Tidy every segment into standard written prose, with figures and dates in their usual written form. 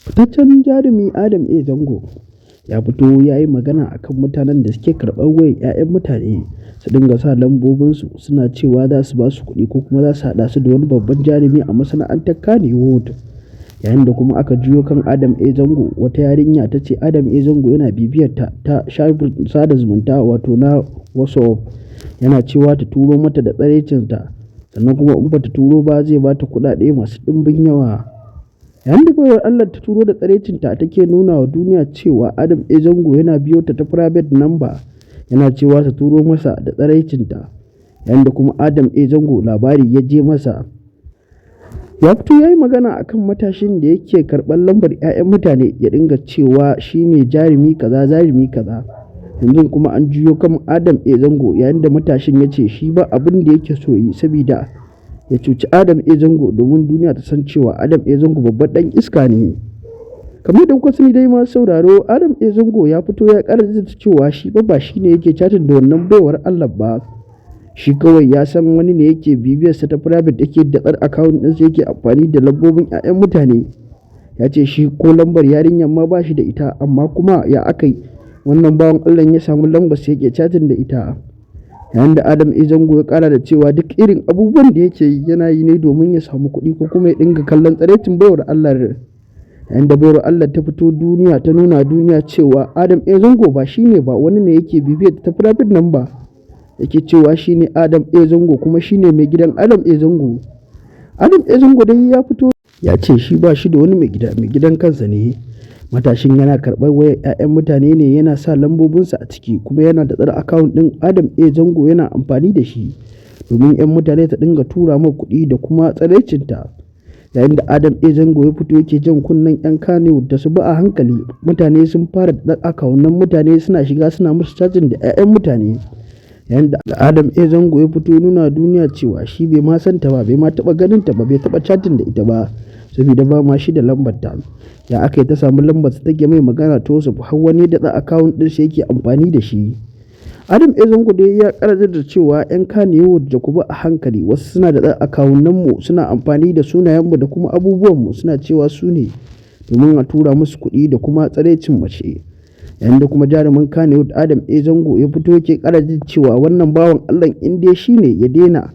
Fitaccen jarumi Adam A. Zango ya fito ya yi magana a kan mutanen da suke karɓar wayar 'ya'yan mutane su dinga sa lambobinsu suna cewa za su ba su kuɗi ko kuma za su haɗa su da wani babban jarumi a masana'antar Kannywood. Yayin da kuma aka juyo kan Adam A. Zango, wata yarinya ta ce Adam A. Zango yana bibiyar ta ta shafin sada zumunta wato na WhatsApp, yana cewa ta turo mata da tsiraicinta, sannan kuma in ba ta turo ba zai ba ta kuɗaɗe masu ɗimbin yawa. Yayin da baiwar Allah ta turo da tsiraicinta take nuna wa duniya cewa Adam A. Zango yana biyo ta ta private number, yana cewa ta turo masa da tsiraicinta. Yayin da kuma Adam A. Zango labari ya je masa. Ya fito ya yi magana a kan matashin da yake karɓar lambar 'ya'yan mutane ya dinga cewa shi ne jarumi kaza jarumi kaza. Yanzu kuma an juyo kan Adam A. Zango yayin da matashin ya ce shi ba abin da yake so yi saboda ya cuci Adam A. Zango domin duniya ta san cewa Adam A. Zango babban ɗan iska ne. Kamar da kuka sani dai masu sauraro, Adam A. Zango ya fito ya ƙara jaddada cewa shi fa ba shi ne yake chatting da wannan baiwar Allah ba. Shi kawai ya san wani ne yake bibiyarsa ta private, yake datsar account ɗinsa, yake amfani da lambobin 'ya'yan mutane. Ya ce shi ko lambar yarinyar ma ba shi da ita, amma kuma ya aka yi wannan bawan Allah ya samu lambar sa yake chatting da ita. Yayin da Adam A. Zango ya ƙara da cewa duk irin abubuwan da yake yi yana yi ne domin ya samu kuɗi ko kuma ya dinga kallon tsiraicin baiwar Allah. Yayin da baiwar Allah ta fito duniya ta nuna duniya cewa Adam A. Zango ba shi ne ba, wani ne yake bibiyar ta private number yake cewa shi ne Adam A. Zango kuma shi ne mai gidan Adam A. Zango. Adam A. Zango dai ya fito ya ce shi ba shi da wani mai gida, mai gidan kansa ne. Matashin yana karɓar wayar 'ya'yan mutane ne, yana sa lambobinsa a ciki, kuma yana da tsare account ɗin Adam A. Zango yana amfani da shi domin 'yan mutane ta dinga tura ma kuɗi da kuma tsiraicinta. Yayin da Adam A. Zango ya fito yake jan kunnen 'yan Kannywood da su bi a hankali, mutane sun fara da akawunan mutane suna shiga suna musu chatting da 'ya'yan mutane. Yayin da Adam A. Zango ya fito ya nuna duniya cewa shi bai ma san ta ba, bai ma taɓa ganin ta ba, bai taɓa chatting da ita ba, saboda ba ma shi da lambar ta. Ya aka yi ta samu lambar sa take mai magana ta WhatsApp har wani ya datsa account ɗinsa yake amfani da shi. Adam A. Zango dai ya ƙara jaddada cewa 'yan Kannywood da ku bi a hankali, wasu suna da akawunan mu suna amfani da sunayenmu da kuma abubuwanmu suna cewa su ne domin a tura musu kuɗi da kuma tsiraicin mace. Yayin da kuma jarumin Kannywood Adam A. Zango ya fito yake ƙara jaddada cewa wannan bawan Allah in dai shi ne ya daina,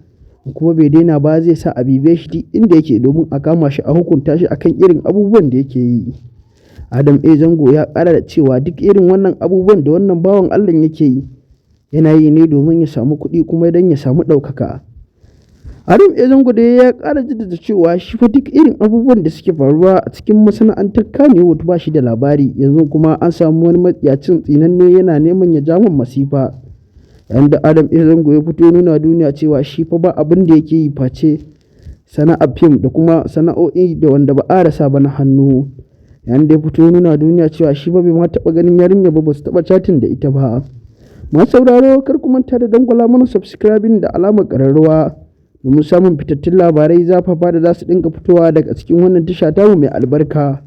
kuma bai daina ba zai sa a bibiye shi duk inda yake domin a kama shi a hukunta shi akan irin abubuwan da yake yi. Adam A. Zango ya ƙara da cewa duk irin wannan abubuwan da wannan bawan Allah yake yi yana yi ne domin ya samu kuɗi kuma don ya samu ɗaukaka. Adam A. Zango dai ya ƙara jaddada cewa shi fa duk irin abubuwan da suke faruwa a cikin masana'antar Kannywood ba shi da labari, yanzu kuma an samu wani matsiyacin tsinanne yana neman ya ja min masifa. Yayin da Adam A. Zango ya fito nuna duniya cewa shi fa ba abin da yake yi face sana'ar fim da kuma sana'o'i da wanda ba a rasa ba na hannu. Yayin da ya fito nuna duniya cewa shi fa bai ma taɓa ganin yarinya ba, ba su taɓa chatting da ita ba. Masu sauraro, kar ku manta da dangwala mana subscribing da alamar ƙararrawa domin samun fitattun labarai zafafa da za su dinga fitowa daga cikin wannan tasha tamu mai albarka.